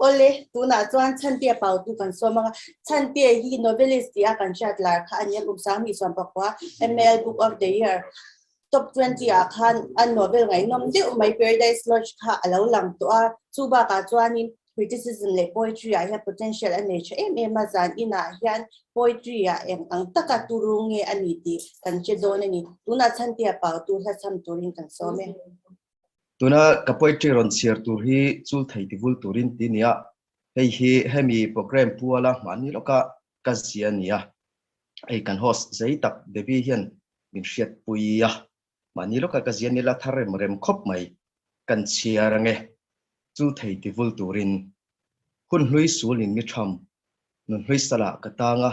Awle, tunah chuan Chhantea Pautu kan sawm ang a, Chhantea hi novelist tih a kan hriat lar kha a nia, kum 2019 ML Book of the Year Top 20 ah khan a novel ngaihnawm deuh mai Paradise Lodge kha a lo lang tawh a, chu bakah chuanin criticism leh poetry ah hian potential a nei tha em em a, zan inah hian poetry ah eng ang taka turu nge a ni tih kan hre dawn a ni. Tunah Chhantea Pautu hla chham turin kan sawm e. Tuna ka poetry rawn chhiar tur hi chul thei ti vul turin ti nia, hei hi hemi program puala mahni lawka ka zia nia. Hei kan host zei tak Debbie hian min hriatpui a, mahni lawka ka zia nila thar rem rem khawp mai kan chhiar ange chul thei ti vul turin. Hun hlui sul in mi tham, nun hlui salah ka tang a,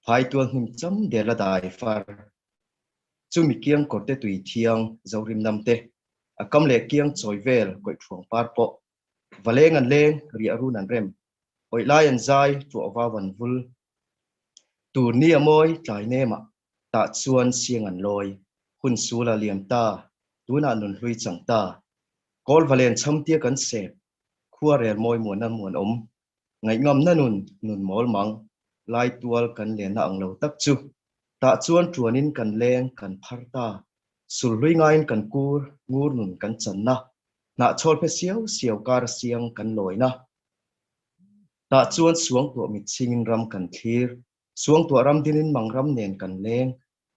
phai tual hnim cham der la dai far. Chumi kiang kawrte tui thiang Zorim nam te, a kam leh kiang chawi vel kawih thuang par pawh, va leng an leng, riah run an rem, awih lai an zai, tuah vau an vul. Tur ni a mawi tlai nemah, tah chuan siang an lawi, hun sul a liam ta, tunah nun hlui chang ta. Kawl va len cham tia kan sep, khua rel mawi muana muan awm, Ngaihngamna nun, nun mawl mang, lai tual kan lenna ang lo tak chu. Tah chuan tuanin kan leng, kan phar ta. Sulhlui ngaiin kan kur, ngur nun kan channa. Hnahchhawl phe siau siau kar a siang kan lawina. Tah chuan suangtuah mit chhingin ram kan thlir. Suangtuah ram dinin mang ram nen kan leng.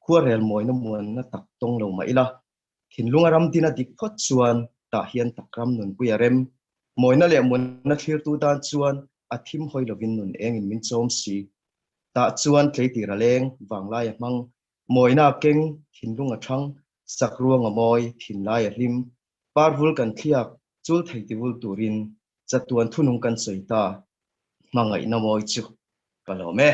Khuarel mawina muanna tak tawng lo mah ila. Thinlunga ram din a dik phawt chuan tah hian takram nunpui a rem. Mawina leh muanna thlirtu tan chuan a thim hawi lovin nun engin min chawm si. Tah chuan tleitir a leng, vanglai a hmang, mawina a keng, thinlung a thang, sak ruang a mawi, thinlai a hlim. Parvul kan thliak, chul thei ti vul turin chatuan thunung kan sawi ta. Hmangaihna mawi chu ka lawm e.